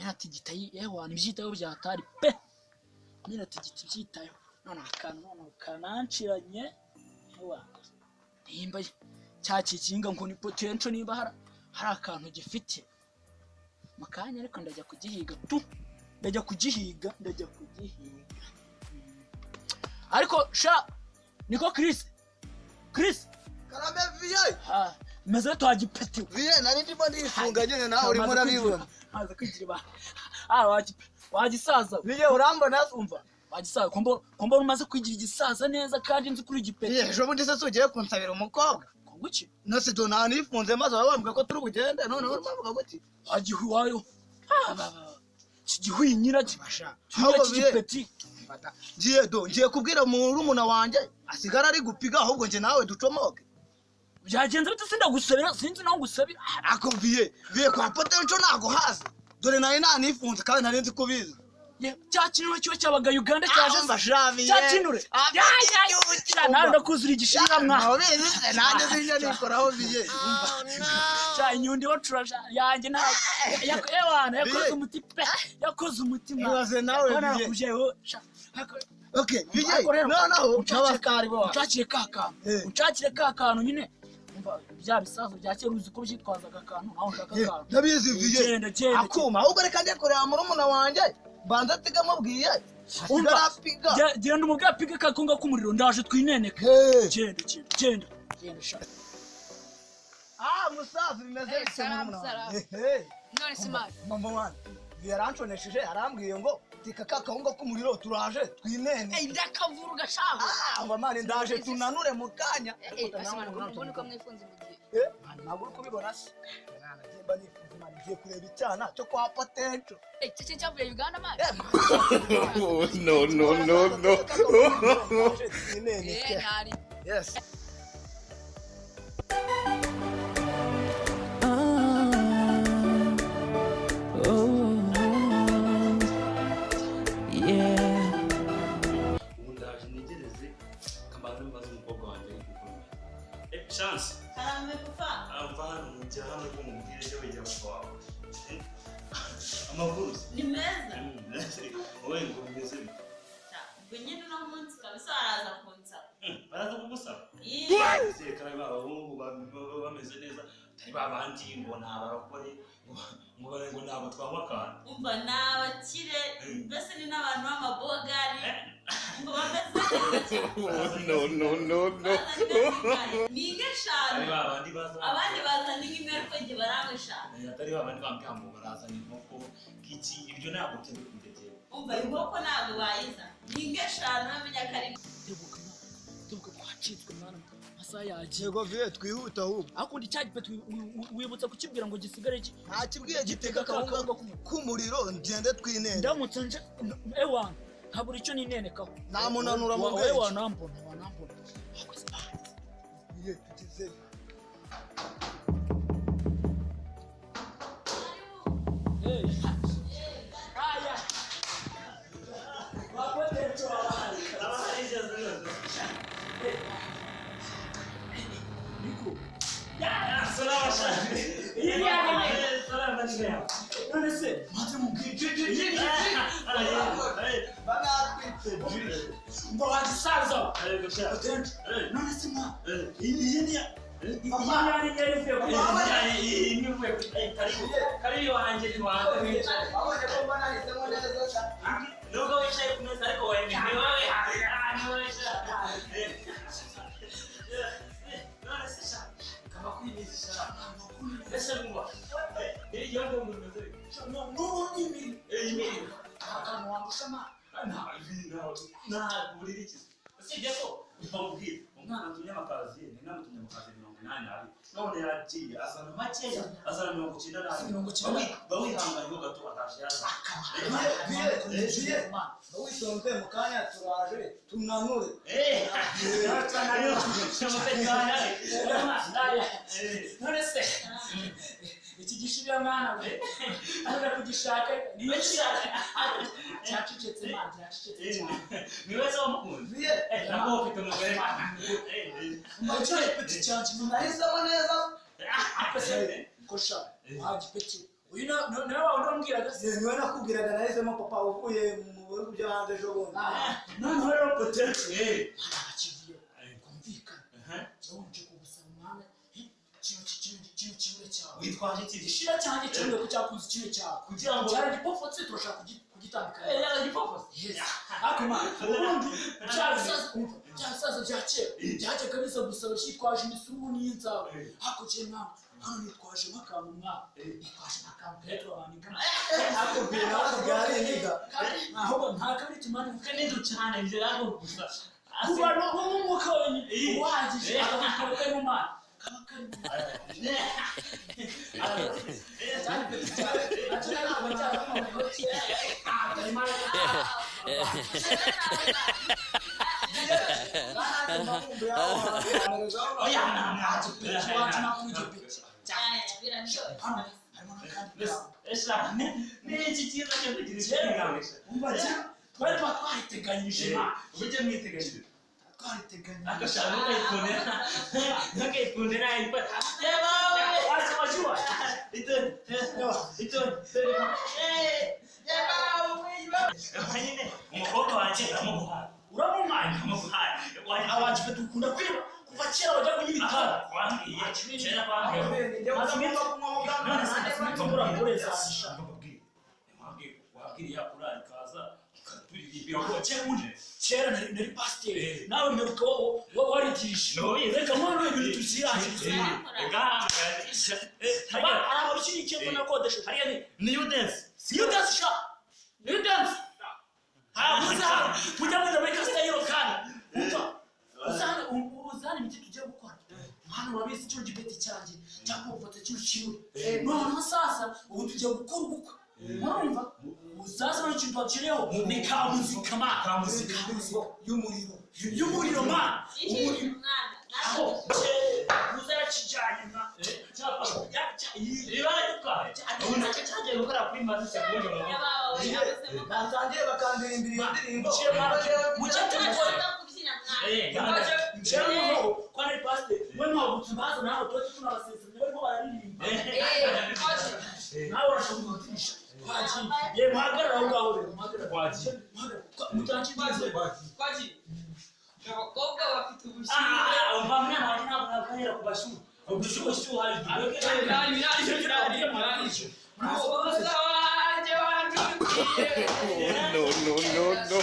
Iratigita yewe nibyitayeho byatari pe. Iratigita ibyitayeho. None akantu none kananciranye. Ewa. Nimba cya kikinga ngo ni potential, niba hari akantu gifite. Mu kanya ariko ndajya kugihiga tu. Ndajya kugihiga, ndajya kugihiga. Ariko sha niko Chris. Chris. Karame viye. Ha, meze twagipetiwe. Viye, nari ndimo ndifunga nyine, nawe urimo urabibona. Maze kwigira ba. Ah, wagisaza. Viye, urambona? Umva. Wagisaza kombo umaze kwigira igisaza neza kandi nzi kuri igipeti. Viye, ejo bundi se ugiye kunsabira umukobwa? Kongo iki? Nose do nanifunze maze baba bambwira ko turi bugende, none urimo uravuga guti? Wagihuwayo. Ah, ba. Kigihuyinyira Basha. Ahubwo kigipeti. Ngiye do, ngiye kubwira murumuna wanjye asigara ari gupiga, ahubwo nje nawe ducomoke. Byagenze bite? Sindagusabira, sinzi naho ngusabira. Ako viye, viye, kwa potential ntago hazi. Dore nari nanifunze kandi nari nzi kubizi. Cya kinure kiba cyabaga Uganda cyaje. Umva sha viye. Cya kinure. Ya ya. Nawe ndakuzura igishira mwa. Ntabizi se, nanjye sinjya nikoraho viye. Cya inyundi wacura yanjye nta ewana yakoze umuti pe. Yakoze umuti mwa. Ibaze nawe viye. Narakujeho. Okay, viye. Noneho n'abasitari bo. Ucakire ka kantu. Ucakire ka kantu nyine. Umva bya bisazo bya kera uzi ko byitwazaga akantu, nawe ushaka akantu. Ndabizi viye. Genda genda. Akuma, ahubwo reka njye kureba murumuna wanjye. Banza tigamubwiye. Umva. Asigara apiga. Genda umubwire apige ka kunga k'umuriro, ndaje twineneke. Genda genda genda. Genda sha. Ah, musaza bimeze Eh, bite salamu, murumuna wanjye? salamu. Eh, None se mari. Mama wanjye. Viye yaranconesheje, arambwiye ngo tika ka kawunga k'umuriro turaje twinene. Eh, ndakavuruga shaho. Ah, mama mani ndaje tunanure mu kanya. Eh, ase mani mbona uko mwifunze mu gihe. Eh, ntabwo uri kubibona se? Mwana, njye nifuza mani ngiye kureba icyana cyo kwa potential. Eh, cece cyavuye Uganda mari. Oh, no, no, no, no. Eh, nari. Yes. Ubu ndaje ntegereze kamanze mbaze umukobwa wanjye ari gukora. Eh, Chance. Karame papa. Ava hano mujya hano ko mubwire cyo wegera papa wawe. Amakuru se? Ni meza. Wowe ngo bimeze bite? Ubwo nyine uno munsi kabisa baraza kunsaba. Baraza kugusaba? Yee. Reka ba bahungu bameze neza, atari ba bandi ngo ni abarokore, ngo ntabwo twanywa akantu. Umva ni abakire, mbese ni n'abantu b'amabogari, ngo bameze neza cyane. No, no, no, no. Ni inka eshanu. Atari ba bandi baza. Abandi bazana inka imwe ariko njye baranywa eshanu. Atari ba bandi bambwira ngo barazana inkoko, iki ibyo ntabwo byo bikunda. Umva inkoko ntabwo bayizana. Ni inka eshanu bamenya ko ari Tebuka mwana. Tebuka twacitswe mwana. Amasaha yagiye. Yego viye, twihuta ahubwo. Ariko undi cya gipeti wibutsa kukibwira ngo gisigare iki? Nta kibwiye giteka akawunga k'umuriro ngende twinene. Ndamutse nje ewana nkabura icyo ninenekaho. Namunanura mu Wowe bwenge. wanambona wanambona. Viye, tugezeyo. Hey. Aya. Wapote Niko. None se maze mubwire. Banatwitse. Ngo wagisaza. None se mwa iyi ni Babonye ko mbona nahisemo neza sha. Nubwo wicaye ku meza ariko wemye ni wowe, ni wowe sha. None se sha, kaba kwimiza sha. Ese mwumva iyo ngo mumeze bite? N'ubu ni ibiri. Imiri. Akantu wandusha ma. Nta buriri iki. Usibye ko bamubwira umwana atumye amakaziye, ni namutumye amakaziye 82, none yagiye azana makeya, azana 92. Bawihanganyeho gato atashye yaza. Viye, viye, witonze mu kanya turaje tunanure. None se iki gishirira mwana we none kugishaka niyo cyacecetse mwana, cyacecetse cyane. Ni wese wamukunze. Viye, Ntabwo ufite umugore. Icyo gipeti cyanjye nahisemo neza. akose kosha wa gipeti Uyu nawe wawe wambwiraga se? Niwe nakubwiraga nahisemo papa uvuye mu bihugu byo hanze ejo bundi. Noneho rero potential abakivuye kumvikana jewe nje kugusaba umwana kino kino kimwe cyawe Witwaje iki? Gishira cyanjye kimwe ko cyakuze kimwe cyawe Kugira ngo cyari gipofotse turashaka kugitandukanya. Gipofotse. Yes. Ariko man, ubundi bya bisaza umva, bya bisaza bya kera byajyaga biza gusaba cyitwaje imisururu n'inzara. Ariko kera mwana, hano nitwajemo akantu mwana, nitwajemo akantu kare turabanika. Akubwira nawe akubwira niga. Ahubwo nta kabiri tumana Kandi ducana ibyo ariko gusa. Kuba n'umwuka wenyine uhagije kaba kari mu mana kaba kari mu mana. Oya nta Ni iki cyiza cyo kugira ikiganiro? Twari tuba twariteganyije. Ujye mwiteganyije. Twariteganyije. Akashaka ntukayikundira. Ntukayikundira ayifata. Wajua. Ito ito. Nyine umukobwa wanjye ndamuguhaye. Uramumpaye? Ndamuguhaye. Abakipe dukunda kwiba kuva kera bajya kunywa ibitabi. Wambwiye kera kwambwiye. None se murakoreza. Wabwiriye yakurara ikaza tukaririmbira ko Kera ubundi kera nari pasiteri nawe mperuka warigisha. Reka mwana ibintu tuzirangirize. Hari abashyigikiye ko nakodesha. Hariya ni new dance. New dance sha. New dance. Muza mujya mujya muri kasitayiro kandi. Umva. Uzana uzana imiti tugiye gukora. Mwana urabizi kino gipeti cyanjye cyakufata kino kimwe. Noneho sasa ubu tugiye gukora ubukwe. Murumva? Uzaza no kintu bacireho ni kamuzika ma. Kamuzika. Y'umuriro. Y'umuriro ma. Umuriro. Aho. Uzara kijanye ma. Cyapa. Ya cya. Ibara gitwaye. Ubu nacyo cyagiye gukora kuri mazi sekunde mu. Batangiye bakandirimbira iyo ndirimbo. Mucye tubikore. Njyewe noneho ko ari pasiteri we mwagutse baza nawe tuba tunabasezeranye barimo bararirimba nawe urashobora kugutisha twagiye ye muhagarare aho ngaho rero muhagarare Twagiye. Mutangiye. Twagiye. Abakobwa bafite ubushyuhe. Umva mwana wanjye ntabwo naguhera ku bashyuha. Ubushyuhe Umuhoza wanjye wanjye No, no, no, no.